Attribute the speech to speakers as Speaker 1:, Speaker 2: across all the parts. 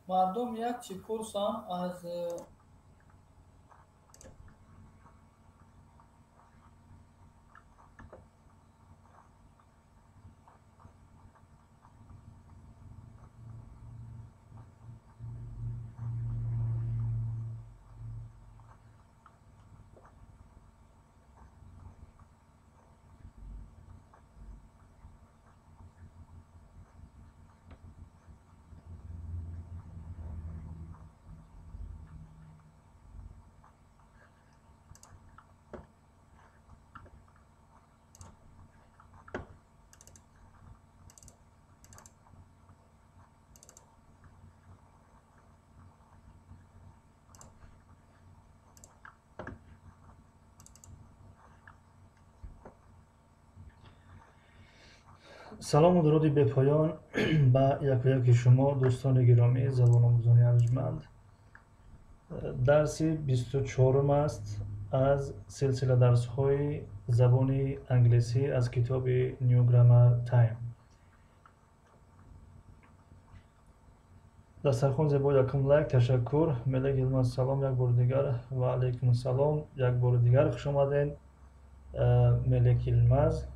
Speaker 1: Мардум як чӣ пурсам аз
Speaker 2: Салому дуруди бепоён ба яку яки шумо, дӯстони гиромӣ, забономӯзони арҷманд. Дарси 24-ум аст аз силсила дарсҳои забони англисӣ аз китоби New Grammar Time. Дастархон зебо, якум лайк, ташаккур. Мелек Йилмаз, салом як бори дигар ва алайкум салом, як бори дигар хуш омадед. Мелек Йилмаз.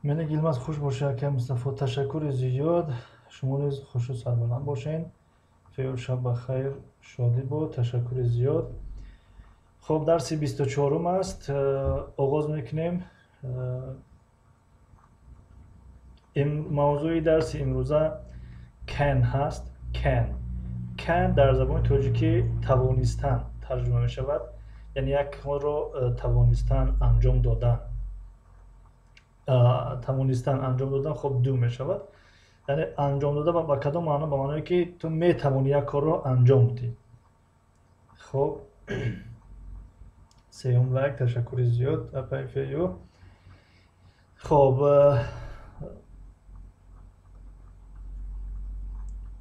Speaker 2: Мелек Йилмаз, хуш бошед, ака Мустафо, ташаккури зиёд. Шумо низ хушу сарбаланд бошед. Феъл шаб ба хайр, шодӣ бод, ташаккури зиёд. Хоб, дарси 24-ум аст, оғоз мекунем. Мавзӯи дарси имрӯза can ҳаст. Can. Can дар забони тоҷикӣ тавонистан тарҷума мешавад, яъне як корро тавонистан анҷом додан. Тавонистан анҷом додан, хоб, ду мешавад. Яъне анҷом дода ба кадом маъно? Ба маъное ки ту метавонӣ як корро анҷом диҳӣ. Хоб, сеюм лайк, ташаккури зиёд, апаи Фею. Хоб,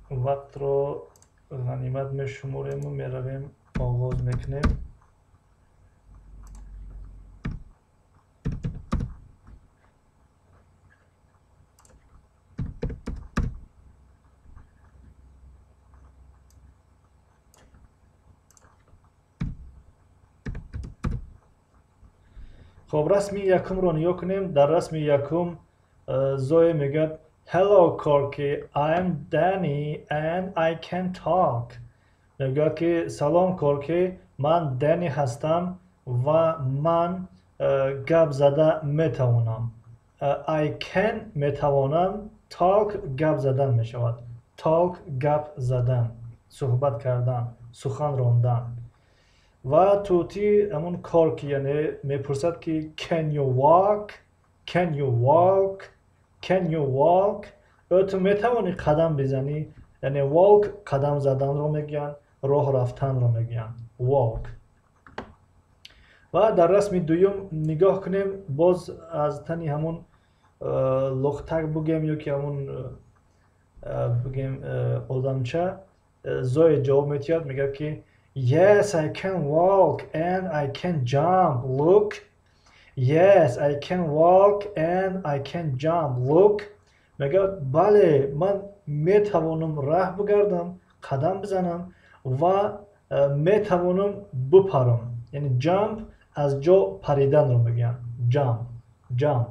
Speaker 2: вақтро ғанимат мешуморему меравем, оғоз мекунем. Хоб, расми якумро нигоҳ кунем. Дар расми якум Зоя мегӯяд: Hello, Corky, I'm Danny and I can talk. Мегӯяд ки салом, Корки, ман Дэнни ҳастам ва ман гап зада метавонам. I can метавонам, talk гап задан мешавад. Talk гап задан, суҳбат кардан, сухан рондан. Ва тӯтӣ ҳамон Корки, яъне мепурсад ки can you walk? Can you walk? Can you walk? Ё ту метавонӣ қадам бизанӣ? Яъне walk қадам заданро мегӯянд, роҳ рафтанро мегӯянд. Walk. Ва дар расми дуюм нигоҳ кунем, боз аз тани ҳамун лухтак бугем ё ки ҳамун бугем одамча Зоя ҷавоб метиҳад, мегӯяд ки Yes, I can walk and I can jump. Look. Yes, I can walk and I can jump. Look. Мегӯяд бале, ман метавонам раҳ бигардам, қадам бизанам ва метавонам бипарам. Яъне jump аз ҷо париданро мегӯянд. Jump, jump.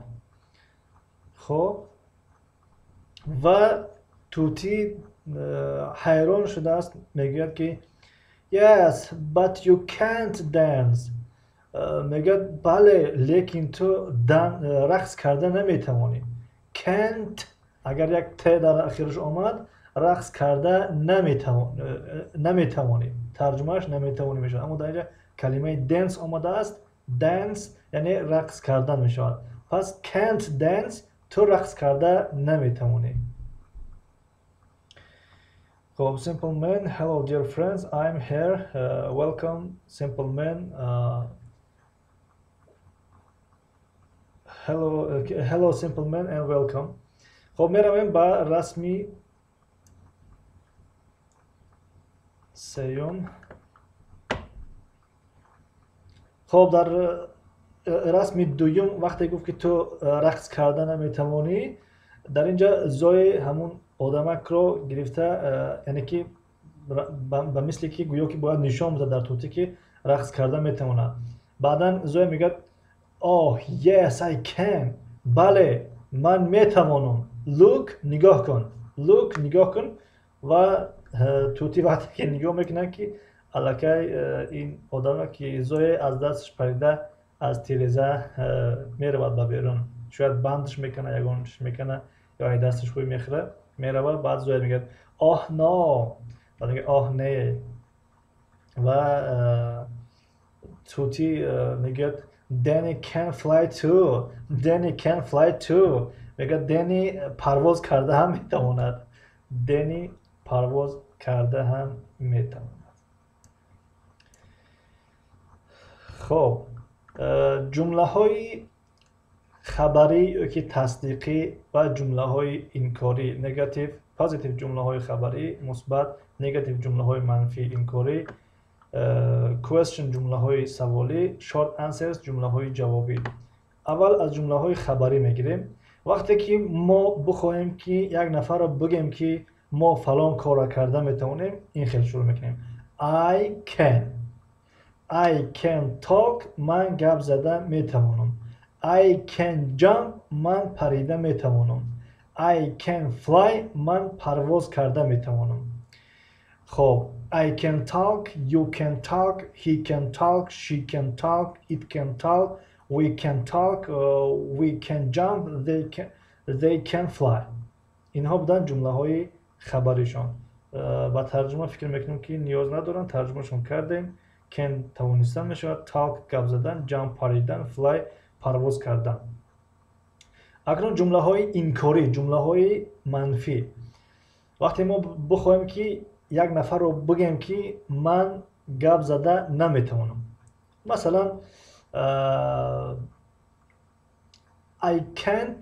Speaker 2: Хоб, ва тӯтӣ ҳайрон шудааст, мегӯяд ки Yes, but you can't dance. Мегӯяд бале, лекин ту рақс карда наметавонӣ. Can't, агар як т дар ахираш омад, рақс карда наметавонӣ. Тарҷумааш наметавонӣ мешавад. Аммо дар инҷа калимаи dance омадааст. Dance яъне рақс кардан мешавад. Пас can't dance, ту рақс карда наметавонӣ. Хоб, Simple Man, hello dear friends, I'm here. Welcome, Simple Man. Hello, hello Simple Man and welcome. Хоб, меравем ба расми сеюм. Хоб, дар расми дуюм вақте гуфт ки ту рақс карда наметавонӣ, дар инҷа Зои ҳамун одамакро гирифта, яъне ки ба мисли ки гӯё ки бояд нишон бидад дар тӯтӣ ки рақс карда метавонад. Баъдан Зоя мегӯяд Oh, yes, I can. Бале, ман метавонам. Look, нигоҳ кун. Look, нигоҳ кун. Ва тӯтӣ вақте ки нигоҳ мекунад ки аллакай ин одаме ки Зоя аз дасташ парида аз тиреза меравад ба берун. Шояд бандаш мекунад, ягон чиз мекунад ё ай дасташ хӯй мехӯрад, меравад. Баъд Зоя мегӯяд Oh no. Баъд мегӯяд Oh не. Ва тӯтӣ мегӯяд Danny can fly too. Danny can fly too. Мегӯяд Danny парвоз карда ҳам метавонад. Danny парвоз карда ҳам метавонад. Хоб, ҷумлаҳои хабарӣ ё ки тасдиқӣ ва ҷумлаҳои инкорӣ, негатив, позитив ҷумлаҳои хабарӣ, мусбат, негатив ҷумлаҳои манфӣ, инкорӣ, question ҷумлаҳои саволӣ, short answers ҷумлаҳои ҷавобӣ. Аввал аз ҷумлаҳои хабарӣ мегирем. Вақте ки мо бихоҳем ки як нафарро бигем ки мо фалон корро карда метавонем, ин хел шурӯъ мекунем. I can. I can talk, ман гап зада метавонам. I can jump, ман парида метавонам. I can fly, ман парвоз карда метавонам. Хоб, I can talk, you can talk, he can talk, she can talk, it can talk, we can talk, we can jump, they can fly. Инҳо буданд ҷумлаҳои хабаришон. Ба тарҷума фикр мекунам ки ниёз надоранд, тарҷумашон кардем. Can тавонистан мешавад, talk гап задан, jump паридан, fly парвоз кардан. Акнун ҷумлаҳои инкорӣ, ҷумлаҳои манфӣ. Вақте мо бихоҳем ки як нафарро бигем ки ман гап зада наметавонам. Масалан, I can't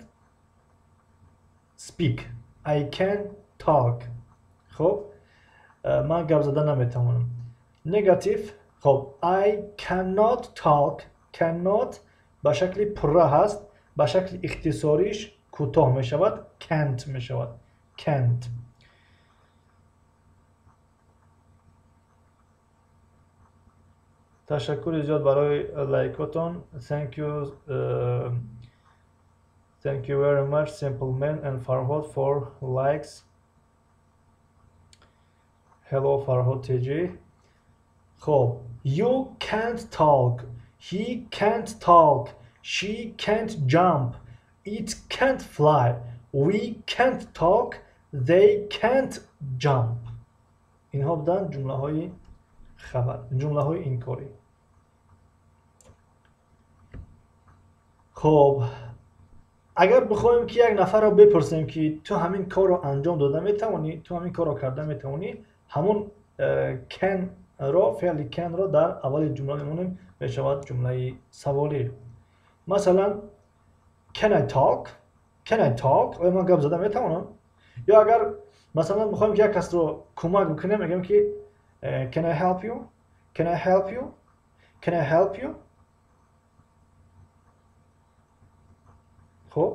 Speaker 2: speak, I can't talk. Хоб, ман гап зада наметавонам. Негатив, хоб, I cannot talk. Cannot ба шакли пурра ҳаст, ба шакли ихтисориш кӯтоҳ мешавад, can't мешавад. Can't. Ташаккури зиёд барои лайкотон. Thank you, thank you very much, Simple Man and Farhod for likes. Hello, Farhod TG. Хоб, you can't talk, he can't talk, she can't jump, it can't fly, we can't talk, they can't jump. Инҳо буданд ҷумлаҳои хабар, ҷумлаҳои инкорӣ. Хоб, агар бихоҳем ки як нафарро бипурсем ки ту ҳамин корро анҷом дода метавонӣ, ту ҳамин корро карда метавонӣ, ҳамун can ро, феъли can ро дар аввали ҷумла мемонем, мешавад ҷумлаи саволӣ. Масалан, can I talk? Can I talk? Оё ман гап зада метавонам? Ё агар масалан бихоҳем ки як касро кӯмак бикунем, мегӯем ки can I help you? Can I help you? Can I help you? Хуб,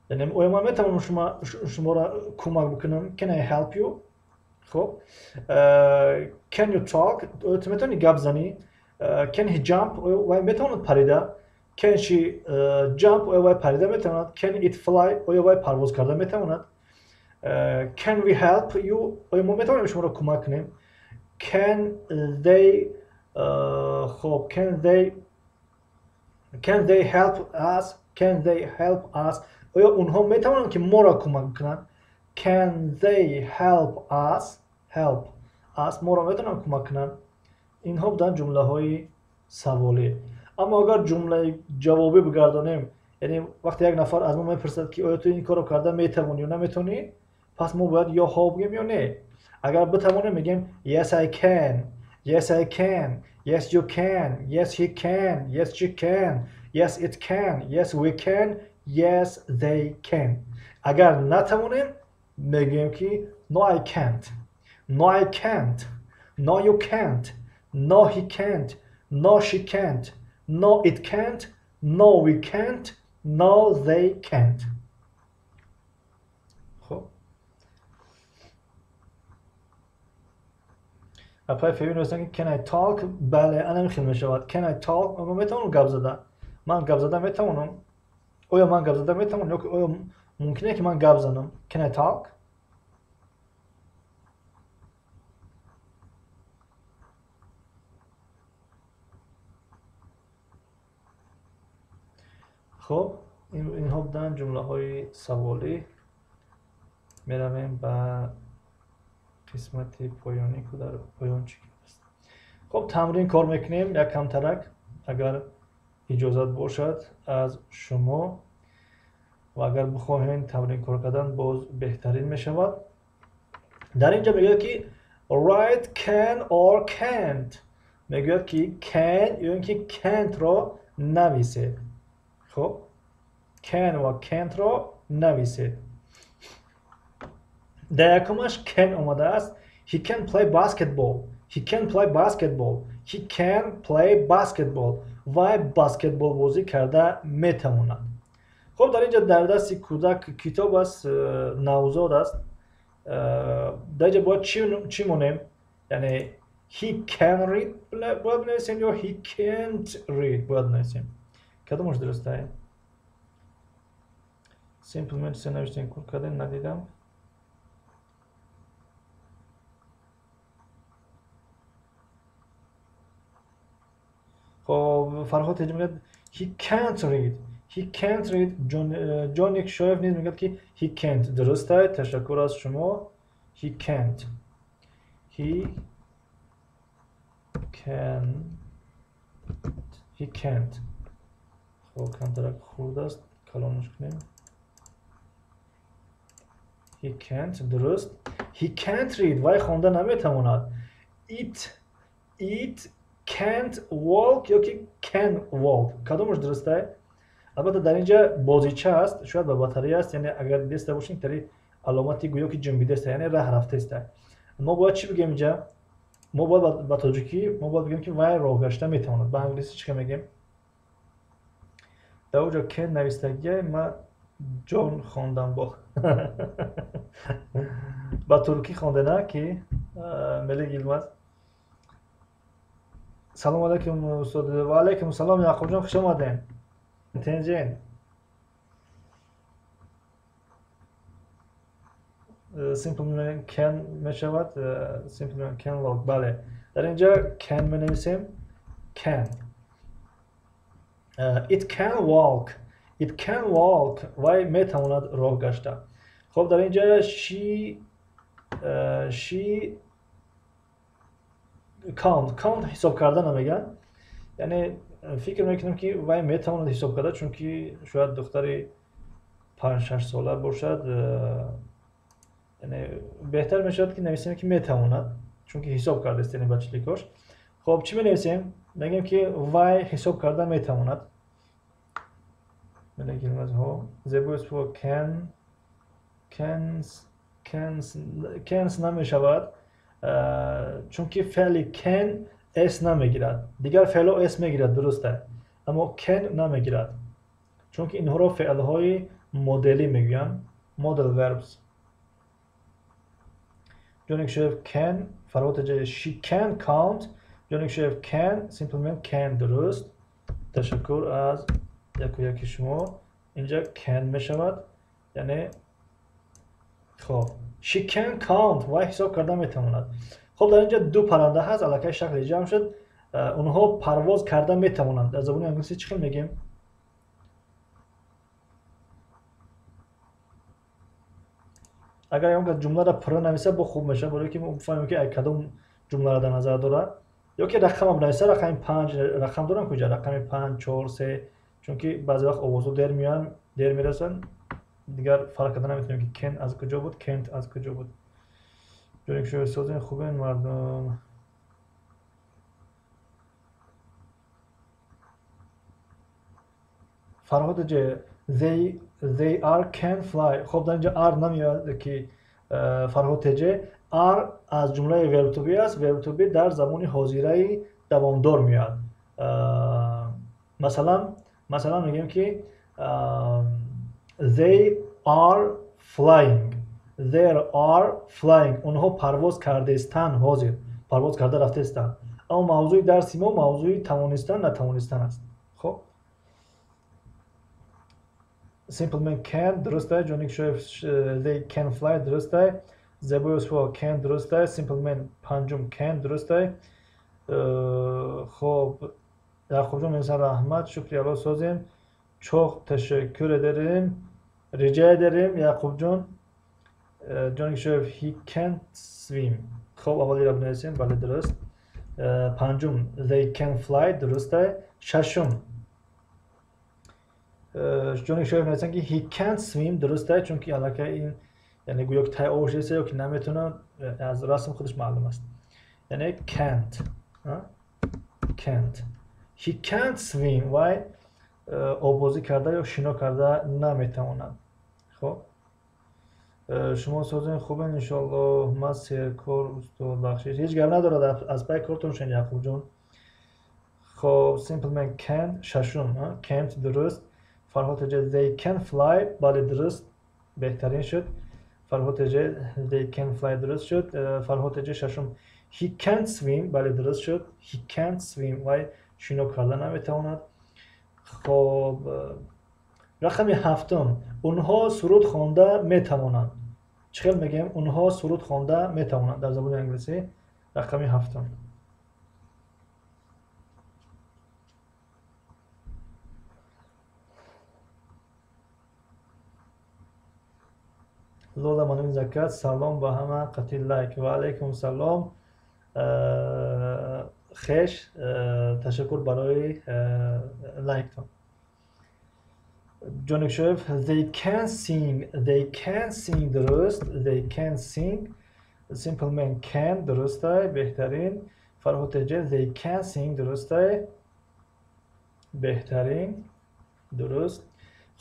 Speaker 2: яъне оё ман метавонам шуморо кӯмак бикунам? Can I help you? Хуб, can you talk? Оё ту метавонӣ гап занӣ? Can he jump? Оё вай метавонад парида? Can she jump? Оё вай парида метавонад? Can it fly? Оё вай парвоз карда метавонад? Can we help you? Оё мо метавонем шуморо кӯмак кунем? Can they, хуб, can they help us? Can they help us? Оё онҳо метавонанд ки моро кӯмак кунанд? Can they help us? Help us, моро метавонанд кӯмак кунанд. Инҳо буданд ҷумлаҳои саволӣ. Аммо агар ҷумлаи ҷавобӣ бигардонем, яъне вақте як нафар аз мо мепурсад ки оё ту ин корро карда метавонӣ ё наметавонӣ, пас мо бояд ё ҳо бигӯем ё не. Агар битавонем мегӯем yes I can, yes I can, yes you can, yes he can, yes she can, yes it can, yes we can, yes they can. Агар натавонем мегӯем ки no I can't, no I can't, no you can't, no he can't, no she can't, no it can't, no we can't, no they can't. خب، апай феви нӯстан ки can I talk? Бале, ана хел мешавад. Can I talk? Ман метавонам гап зада? Ман гап зада метавонам? Оё ман гап зада метавонам? Ё оё мумкин ки ман гап занам? Can I talk? Хуб, инҳо буданд ҷумлаҳои саволӣ. Меравем ба қисмати поёнӣ, ки дар поён чӣ аст. Хуб, тамрин кор мекунем як камтарак, агар иҷозат бошад аз шумо ва агар бихоҳем тамрин кор кардан боз беҳтарин мешавад. Дар инҷа мегӯяд ки write can or can't. Мегӯяд ки can ё ин ки can't-ро нависед. Хуб, can ва can't-ро нависед. Дар якумаш can омадааст. He can play basketball. He can play basketball. He can play basketball. Вай баскетбол бозӣ карда метавонад. Хуб, дар инҷа дар дасти кӯдак китоб аст, навзод аст. Дар инҷа бояд чӣ монем? Яъне he can read бояд бинависем ё he can't read бояд бинависем? Кадомаш дуруст аст? Simple medicine навиштем, кур кардем, надидам. Хоб, Фарҳод ҳеҷ мегӯяд he can't read. He can't read. Ҷоник Шоев низ мегӯяд ки he can't. Дуруст аст, ташаккур аз шумо. He can't. He can. He can't. Хоб, камтарак хурд аст, калонаш кунем. He can't. Дуруст. He can't read. Вай хонда наметавонад. It can't walk ё ки can walk. Кадомаш дуруст аст? Албатта дар инҷа бозича аст, шояд ба батарея аст, яъне агар дидаста бошем, тари аломати гӯё ки ҷунбидаста, яъне раҳ рафтаста. Мо бояд чӣ бигӯем инҷа? Мо бояд ба тоҷикӣ, мо бояд бигӯем ки вай роҳ гашта метавонад. Ба англисӣ чӣ мегӯем? Дар оҷо can навистагия, ман ҷон хондам бо. Ба туркӣ хондена ки Мелик Йилмаз. Салом алейкум устод. Ва алейкум салом Яқубҷон, хуш омадем. Тенҷен. Simple can мешавад, simple can log. Бале. Дар инҷа can менависем. Can. It can walk. It can walk. Вай метавонад роҳ гашта. Хоб, дар инҷа she count. Count ҳисоб карда намегӯянд. Яъне фикр мекунам ки вай метавонад ҳисоб карда, чунки шояд духтари 5-6 сола бошад, яъне беҳтар мешавад ки нависем ки метавонад, чунки ҳисоб кардааст, яъне ба чиликош. Хоб, чӣ менависем? Мегӯем ки вай ҳисоб карда метавонад. Зебои can, cans, cans, cans намешавад, чунки феъли can s намегирад. Дигар феълҳо s мегирад, дуруст аст, аммо can намегирад, чунки инҳоро феълҳои моделӣ мегӯянд, model verbs. Ҷоникшоев can, Фарҳод she can count. Ҷоникшоев can, simple man can, дуруст. Ташаккур аз яку яки шумо. Инҷа can мешавад, яъне хоб she can count, вай ҳисоб карда метавонад. Хоб, дар инҷа ду парранда ҳаст, аллакай шакли ҷамъ шуд. Онҳо парвоз карда метавонанд. Дар забони англисӣ чӣ хел мегӯем? Агар ягон кас ҷумларо пурра нависа, бо хуб мешавад, барое ки мо бифаҳмем ки кадом ҷумларо дар назар дорад. Ё ки рақамам нависа, рақами 5, рақам дорам куҷа? Рақами 5, 4, 3, чунки баъзе вақт овозҳо дер меоянд, дер мерасанд, дигар фарқ карда наметавонем ки can аз куҷо буд, can't аз куҷо буд. Ҷоникшоев созен, хубен мардум. Фарҳод ҷе they are can fly. Хоб, дар инҷа are намеояд ки Фарҳод теҷе, are аз ҷумлаи verb to be аст. Verb to be дар замони ҳозираи давомдор меояд. Масалан мегӯем ки they are flying. They are flying. Онҳо парвоз кардаистанд, ҳозир парвоз карда рафтаистанд. Аммо мавзӯи дарси мо мавзӯи тавонистан, натавонистан аст. Хоб, simple man can дуруст аст. Ҷоникшоев they can fly дуруст аст. Зебои Юсупова can дуруст аст. Simple man панҷум can дуруст аст. Хоб, Яқубҷон менависанд раҳмат, шукри Аллоҳ созем. Чоқ ташаккур ederim. Rica ederim Яқубҷон. Ҷоникшоев he can't swim. Хоб, аввалиро бинависем, бале дуруст. Панҷум they can fly дуруст аст. Шашум Ҷоникшоев менависанд ки he can't swim дуруст аст, чунки аллакай ин яъне гӯё ки тай об шудааст ё ки наметавонад, аз расм худаш маълум аст. Яъне can't, can't. He can't swim, вай оббозӣ карда ё шино карда наметавонад. Хоб, шумо созен, хубен иншоаллоҳ. Ман серкор устод, бахшиш. Ҳеҷ гап надорад, аз пай кортон шен Яқубҷон. Хоб, simple man can, шашум can't дуруст. Фарҳод теҷе they can fly, бале дуруст, беҳтарин шуд. Фарҳод теҷе they can fly дуруст шуд. Фарҳод теҷе шашум he can't swim, бале дуруст шуд. He can't swim, вай шино карда наметавонад. Хоб, рақами ҳафтум онҳо суруд хонда метавонанд. Чӣ хел мегӯем онҳо суруд хонда метавонанд дар забони англисӣ? Рақами ҳафтум. Лола Мануин Закат, салом ба ҳама, қатъи лайк. Ва алайкум салом. Хеш, ташаккур барои лайктон. Ҷоникшоев they can sing, they can sing дуруст, they can sing. Simple man can дуруст аст, беҳтарин. Фарҳод теҷе they can sing дуруст аст, беҳтарин, дуруст.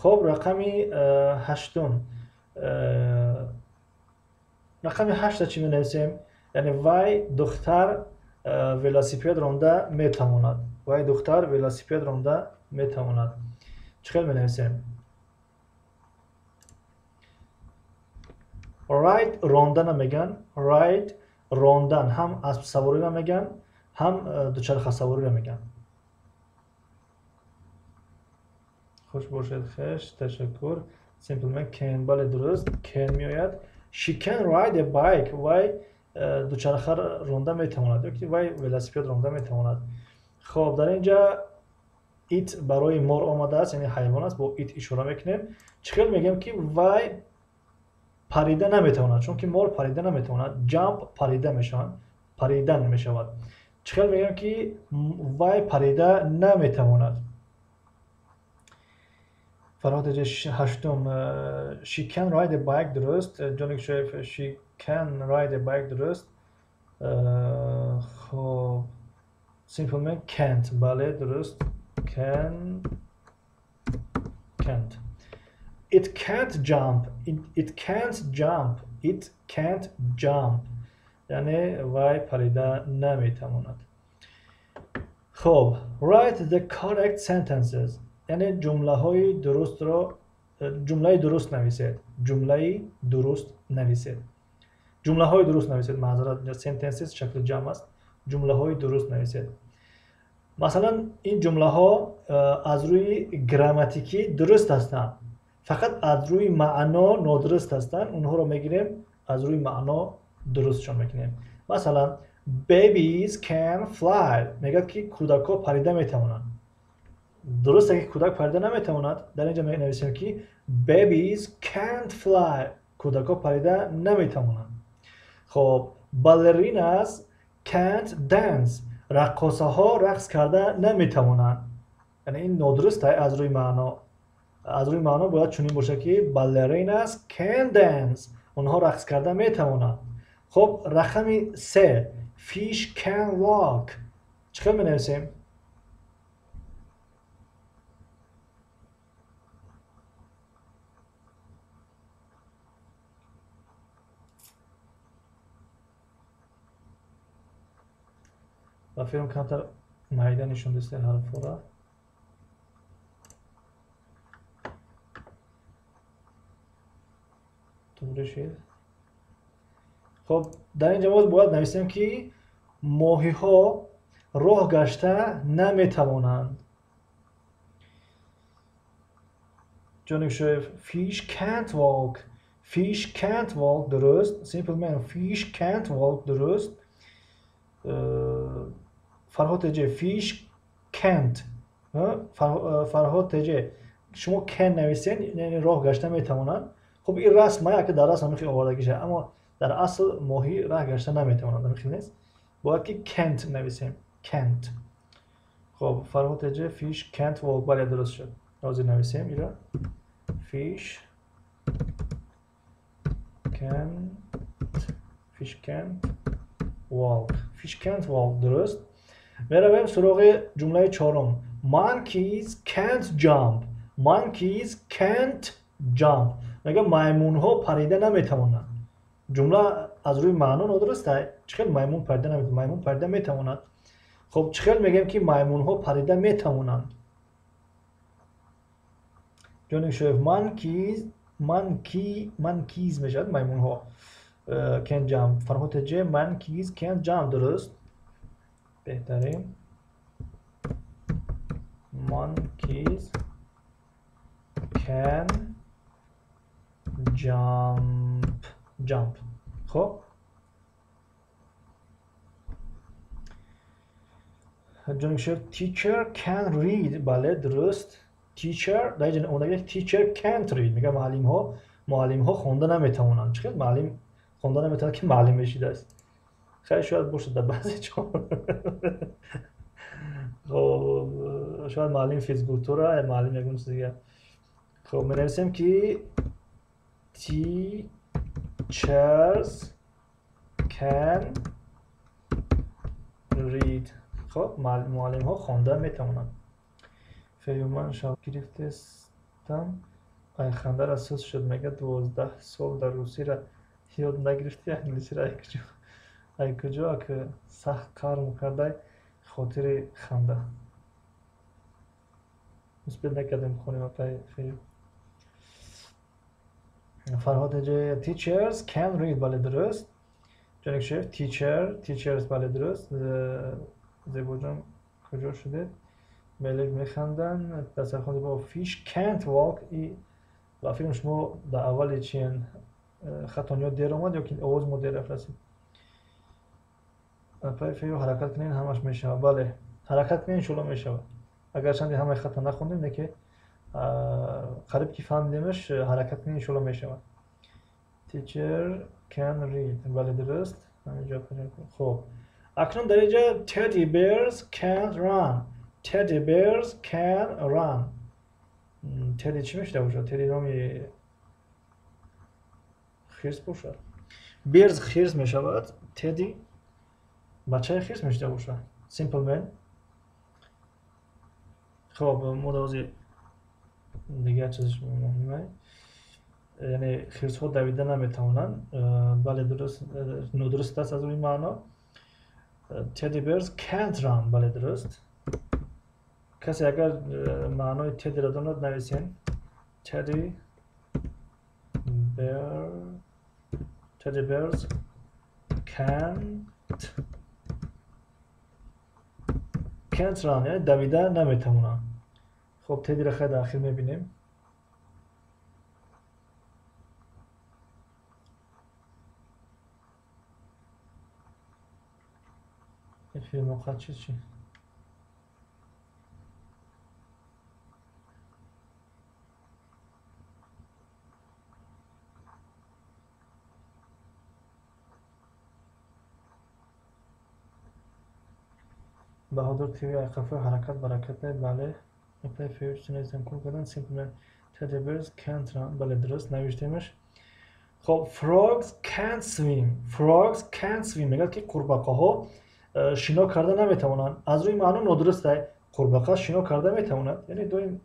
Speaker 2: Хоб, рақами ҳаштум. Рақами ҳашта чӣ менависем? Яъне вай духтар велосипед ронда метавонад. Вай духтар велосипед ронда метавонад. Чӣ хел менависем? Ride рондана мегӯянд. Ride рондан ҳам аспсавориро мегӯянд, ҳам дучархасавориро мегӯянд. Хуш бошед, хеш, ташаккур. Simple man can, бале дуруст, can меояд. She can ride a bike, вай дучарха ронда метавонад ё ки вай велосипед ронда метавонад. Хоб, дар инҷа it барои мор омадааст, яъне ҳайвон аст, бо it ишора мекунем. Чӣ хел мегӯем ки вай парида наметавонад, чунки мор парида наметавонад, jump парида мешавад, паридан мешавад. Чӣ хел мегӯем ки вай парида наметавонад? Фарҳод ҳаштум, she can ride a bike, дуруст. Ҷоник Шоев, she can ride a bike, дуруст. Хоб, simple man can't, бале, дуруст. Can, can't. It can't jump, it can't jump, it can't jump, яъне вай парида наметавонад. Хоб, write the correct sentences, яъне ҷумлаҳои дурустро, ҷумлаи дуруст нависед, ҷумлаи дуруст нависед, ҷумлаҳои дуруст нависед. Маъзарат, sentences шакли ҷамъ аст. Ҷумлаҳои дуруст нависед. Масалан, ин ҷумлаҳо аз рӯи грамматикӣ дуруст ҳастанд, фақат аз рӯи маъно нодуруст ҳастанд. Онҳоро мегирем, аз рӯи маъно дурустшон мекунем. Масалан, babies can fly, мегӯяд ки кӯдакҳо парида метавонанд. Дуруст ки кӯдак парида наметавонад. Дар инҷа менависем ки babies can't fly, кӯдакҳо парида наметавонанд. Хоб, ballerinas can't dance, раққосаҳо рақс карда наметавонанд. Яъне ин нодуруст аз рӯи маъно. Аз рӯи маъно бояд чунин бошад ки ballerinas can dance, онҳо рақс карда метавонанд. Хоб, рақами се, fish can walk, чӣ хел менависем? Ба филм камтар майда нишон дисте ҳарфҳоро. Туғри шид. Хоб, дар ин ҷо боз бояд нависем ки моҳиҳо роҳ гашта наметавонанд. Ҷоник Шоев, fish can't walk, fish can't walk, дуруст. Simple man, fish can't walk, дуруст. Фарҳод теҷ, fish can't. Фарҳод теҷ, шумо can нависен, яъне роҳ гашта метавонанд. Хоб, ин расм ая ки дар расм ҳамин хел оварда шуда, аммо дар асл моҳӣ роҳ гашта наметавонад, ҳамин хел нест. Бояд ки can't нависем, can't. Хоб, Фарҳод теҷ, fish can't walk, бале, дуруст шуд. Ҳозир нависем инро. Fish can't, fish can't walk, fish can't walk, дуруст. Меравем суроғи ҷумлаи чорум. Monkeys can't jump, monkeys can't jump, мегӯяд маймунҳо парида наметавонанд. Ҷумла аз рӯи маъно нодуруст аст. Чӣ хел маймун парида наметавонад? Маймун парида метавонад. Хоб, чӣ хел мегӯем ки маймунҳо парида метавонанд? Ҷоник Шоев, monkeys, monkey, monkeys мешавад маймунҳо. Can jump. Фарҳод теҷ, monkeys can jump, дуруст. Беҳтарин. Monkeys can jump, jump. Хоб, ҷоник Шоев, teacher can read, бале, дуруст. Teacher, дар инҷа омада teacher can't read, мегӯяд муаллимҳо, муаллимҳо хонда наметавонанд. Чӣ хел муаллим хонда наметавонад ки муаллим мешидааст? Хайр, шояд бошад дар баъзе ҷо. Хоб, шояд муаллим физкултура, муаллим ягон чиз дигар. Хоб, менависем ки teachers can read. Хоб, муаллимҳо хонда метавонанд. Феюман шав гирифтестам, ай хандар асос шуд, мегӯяд 12 сол дар русиро ёд нагирифти, англисиро ай куҷо, ай куҷо, ака сахт қарм кардай хотири ханда. Успед накардем хонем апай Фею. Фарҳод теҷ, teachers can read, бале, дуруст. Ҷоник Шоев, teacher, teachers, бале, дуруст. Зебоҷон куҷо шудед? Мелек механданд. Дастархони бо fish can't walk. И ба филм шумо дар аввали чиен хатониё дер омад ё ки овози мо дер рафт расид? Апай Фею, ҳаракат кунед, ҳамаш мешавад. Бале, ҳаракат кунед, иншоалло мешавад. Агарчанде ҳамаи хатта нахондем, лекин қариб ки фаҳмидемаш, ҳаракат кунед, иншоалло мешавад. Teacher can read, бале, дуруст. Ҳаминҷо. Хоб, акнун дар инҷа teddy bears can't run, teddy bears can run. Teddy чӣ мешуда бошад? Teddy номи хирс бошад. Bears хирс мешавад. Teddy бачаи хирс мешуда бошад. Simple man. Хоб, мо дар дигар чизаш муҳима. Яъне хирсҳо давида наметавонанд. Бале, дуруст, нодуруст аст аз рӯи маъно. Teddy bears can't run. Бале, дуруст. Касе агар маънои Teddy-ро донад, нависен. Teddy bear, Teddy bears can't run, яъне давида наметавонанд. Хоб, Teddy-ро хеле дар ахир мебинем. Филм чиз чи? Баҳодур ТВ айқафои ҳаракат баракат не, бале. Play favorite кун кардан. Simple man. Teddy bears can't run. Бале, дуруст навиштемаш. Хоб, frogs can't swim. Frogs can't swim мегӯяд ки қурбақаҳо шино карда наметавонанд. Аз рӯи маъно нодуруст ай. Қурбақа шино карда метавонад, яъне доим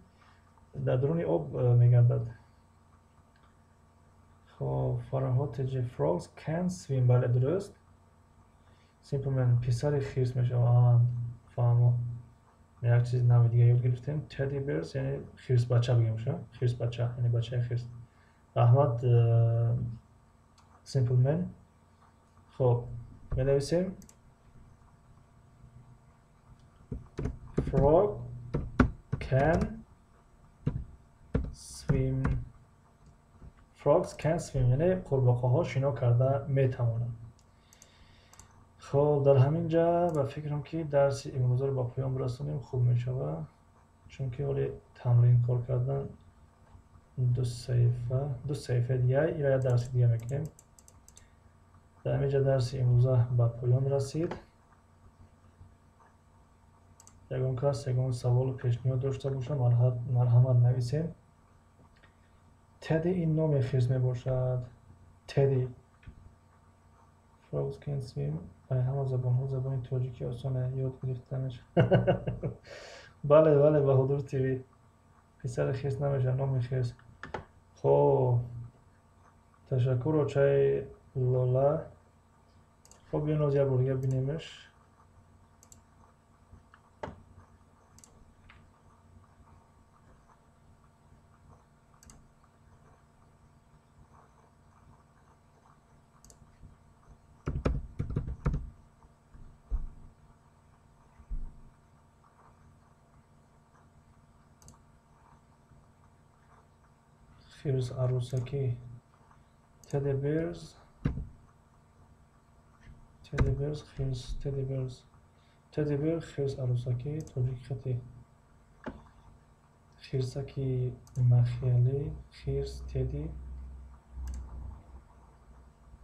Speaker 2: дар дуруни об мегардад. Хоб, Фараҳо ТЖ frogs can't swim. Бале, дуруст. Simple man писари хирс мешавад. Фаҳмо. Як чизи нави дига ёд гирифтем. Teddy bears яъне хирс бача бигем ша. Хирс бача, яъне бачаи хирс. Раҳмат, Simple man. Хоб, менависем. Frog can swim. Frogs can swim яъне қурбоқаҳо шино карда метавонанд. Хоб, дар ҳамин ҷа ба фикрам ки дарси имрӯзаро ба поён бирасонем хуб мешавад, чунки ҳоли тамрин кор кардан ду саҳифаи дига ира як дарси дига мекунем. Дар ҳамин ҷа дарси имрӯза ба поён расид. Ягон кас ягон саволу пешниҳод дошта бошад, марҳамат нависем. Teddy ин номи хирс мебошад. Teddy. Frogs can swim. Ай ҳама забонҳо забони тоҷикӣ осона ёд гирифта мешавад. Бале, бале, Баҳодур ТВ. Писари хирс намешавад, номи хирс. Хоб, ташаккур, очаи Лола. Хоб, биён оз як бор дига бинемеш. Хирс арӯсакӣ. Teddy bears, Teddy bears хирс, Teddy bears, Teddy bear хирс арӯсакӣ, тоҷики хати хирсаки махиялӣ, хирс, Teddy,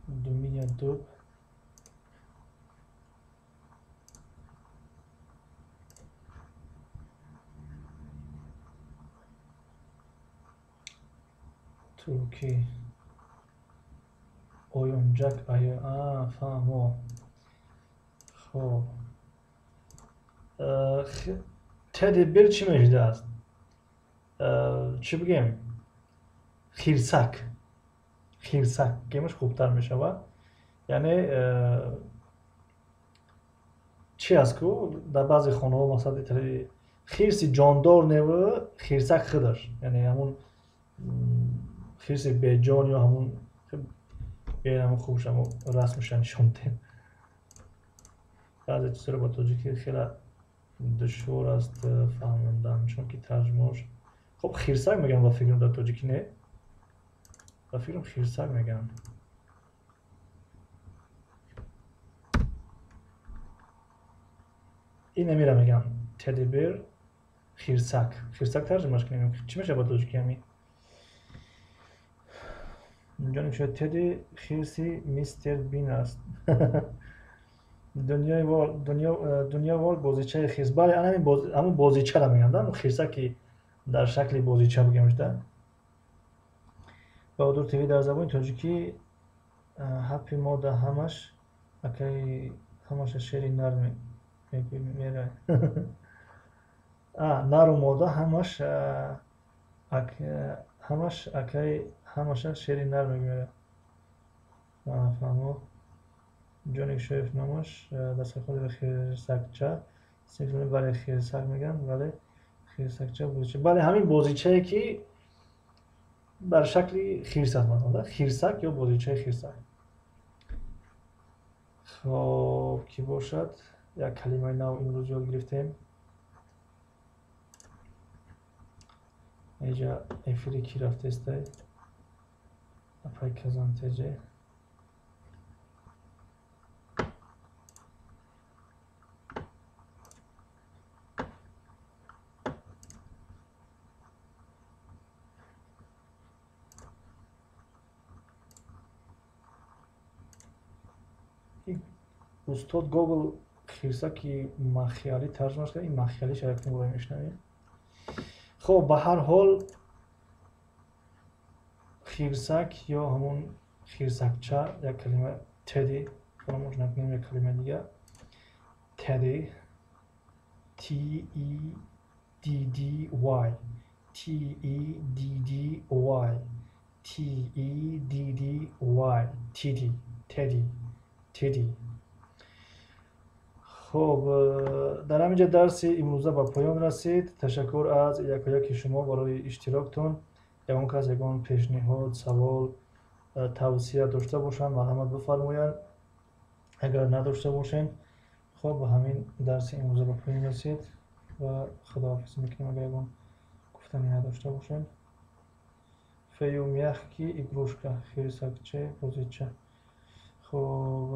Speaker 2: думия дуб, туркӣ, оёнҷак, аю, фаҳмо. Хоб, Teddy bear чӣ мешудааст? Чӣ бигем? Хирсак. Хирсак гемаш хубтар мешавад. Яъне чӣ аст ку дар баъзе хонаҳо мақсад хирси ҷондор неву хирсак худаш, яъне ҳамун хирси беҷон ё ҳамун ҳамун хубш ҳамун расмша нишон диҳем. Баъзе чизҳоро ба тоҷикӣ хеле душвор аст фаҳмондан, чунки тарҷумаош. Хоб, хирсак мегӯям ба фикрам дар тоҷикӣ не? Ба фикрам хирсак мегӯям. Ин амира мегӯям. Teddy bear хирсак. Хирсак тарҷумаш кунем. Чӣ мешавад ба тоҷикӣ ҳамин? Инҷо навишта Teddy хирси мистер Бин аст. Дунё вор бозичаи хирс. Бале, ҳамун бозичаро мегӯянд, ҳамун хирсаки Дар шакли бозича бигем шуда. Баҳодур ТВ дар забони тоҷикӣ ҳапи мода ҳамаш акаи ҳамаша шери нар мерай. Нару мода ҳамаш ҳамаш акаи ҳамаша шери нар мегӯяд. Фаҳмо. Ҷоник Шоев номаш дастархони хирсакча. Бале, хирсак мегӯянд, вале хирсакча бозича. Бале, ҳамин бозичае ки дар шакли хирс аст, масалан, хирсак ё бозичаи хирсак. Хоб, кӣ бошад? Як калимаи нав имрӯз ёд гирифтем. Инҷа эфири кӣ рафтестай? Апай Казан ТЖ. Устод Гогол хирсаки махиялӣ тарҷумаш кард. Ин махиялӣ шаракни бояд мешунавем. Хоб, ба ҳар ҳол хирсак ё ҳамон хирсакча як калима teddy фаромӯш накунем, як калимаи дигар teddy, T E D D Y, T E D D Y, T E D D Y, Teddy, Teddy, Teddy. Хоб, дар ҳамин ҷо дарси имрӯза ба поён расид. Ташаккур аз якояки шумо барои иштироктон. Ягон кас ягон пешниҳод, савол, тавсия дошта бошанд, марҳамат бифармоянд. Агар надошта бошед, хоб, ба ҳамин дарси имрӯза ба поён расид ва худоҳофизӣ мекунем, агар ягон гуфтанӣ надошта бошед. Фею мягкий игрушка, хирсакча, бозича. Хоб,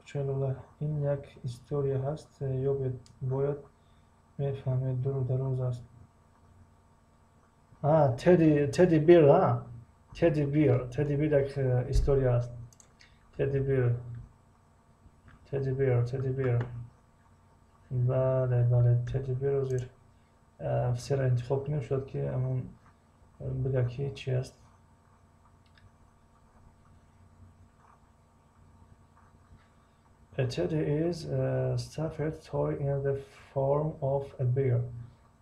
Speaker 2: Чалола, ин як история ҳаст, ёбед, бояд мефаҳмед, дуру дароз аст. Teddy, Teddy Bear, Teddy Bear, Teddy Bear як история аст. Teddy Bear, Teddy Bear, Teddy Bear. Бале, бале, Teddy Bear ҳозир всеро интихоб кунем, шояд ки ҳамон бигӯяд ки чи аст. A teddy is a stuffed toy in the form of a bear,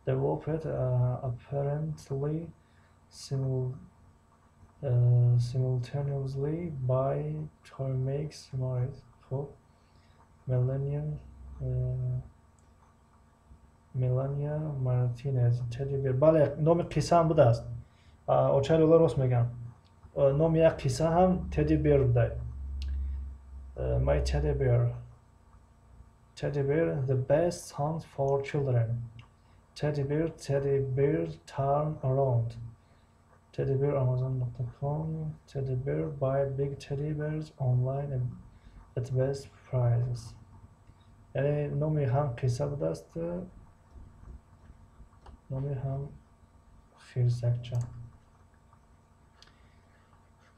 Speaker 2: developed apparently simultaneously by toy makers for Melania Martinez. Teddy bear. Бале, номи қисса ҳам будааст. Очаи Лола рост мегӯям. Номи як қисса ҳам Teddy Bear будай. My Teddy Bear. Teddy Bear, the best song for children. Teddy Bear, Teddy Bear, turn around. Teddy Bear, Amazon.com. Teddy Bear, buy big teddy bears online at best prices. Яъне номи ҳам қисса будааст, номи ҳам хирсакча.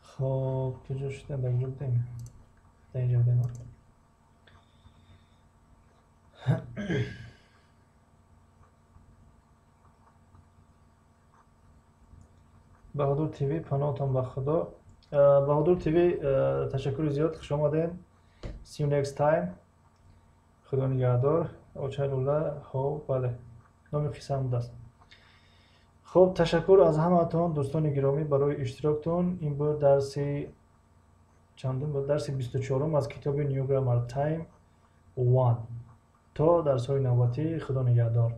Speaker 2: Хоб, куҷо шудем? Дар куҷо будем? Дар инҷо будем. Баҳодур ТВ, паноҳтон ба Худо. Баҳодур ТВ, ташаккури зиёд, хуш омадем. See you next time. Худо нигаҳдор. Очаи Лула, хоб, бале, номи қисса ҳам будааст. Хоб, ташаккур аз ҳамаатон дӯстони гиромӣ барои иштироктон. Ин буд дарси чандум? Буд дарси 24-ум аз китоби New Grammar Time 1. То дарсҳои навбатӣ, Худо нигаҳдор.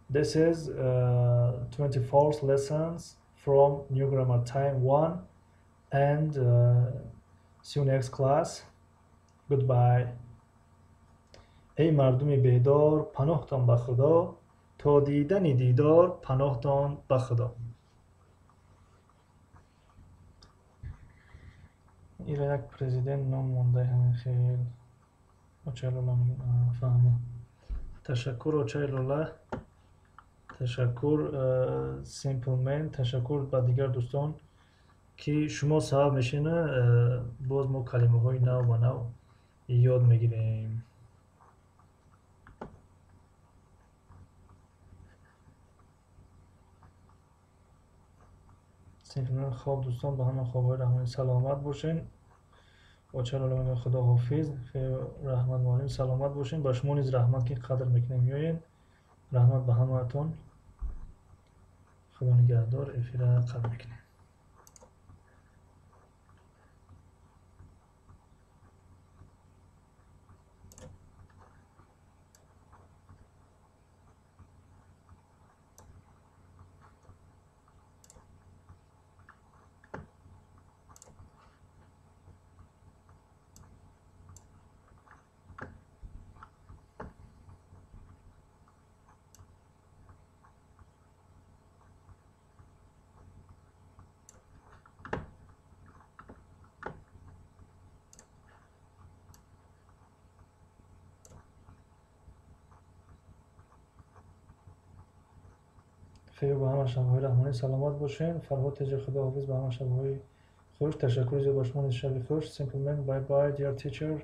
Speaker 2: This is 24th lessons from New Grammar Time 1 and see you next class. Goodbye. Эй мардуми бедор, паноҳтон ба Худо, то дидани дидор, паноҳтон ба Худо. Ира як президент ном мондаи ҳамин хел. Очаи Лола мегӯяд. Фаҳмо. Ташаккур, Очаи Лола. Ташаккур, Simple Man, ташаккур ба дигар дӯстон ки шумо сабаб мешавед, боз мо калимаҳои нав ба нав ёд мегирем. Simpleman, хоб дӯстон, ба ҳама хобҳои раҳмонӣ, саломат бошен. Оча Худоҳофиз, раҳмат муаллим, саломат бошен. Ба шумо низ раҳмат, ки қадр мекунем, меоен. Раҳмат ба ҳамаатон. Худо нигаҳдор, эфира қатъ мекунем. Хеле ба ҳама шабҳои раҳмонӣ, саломат бошен. Фарҳод теҷа, худоҳофиз, ба ҳама шабҳои хуш. Ташаккури зиёд, ба шумо низ шаби хуш. Simpleman, bye bye, dear teacher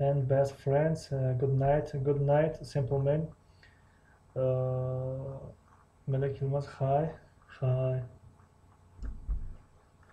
Speaker 2: and best friends. Good night, good night, Simpleman. Мелек Yilmaz, хай хай.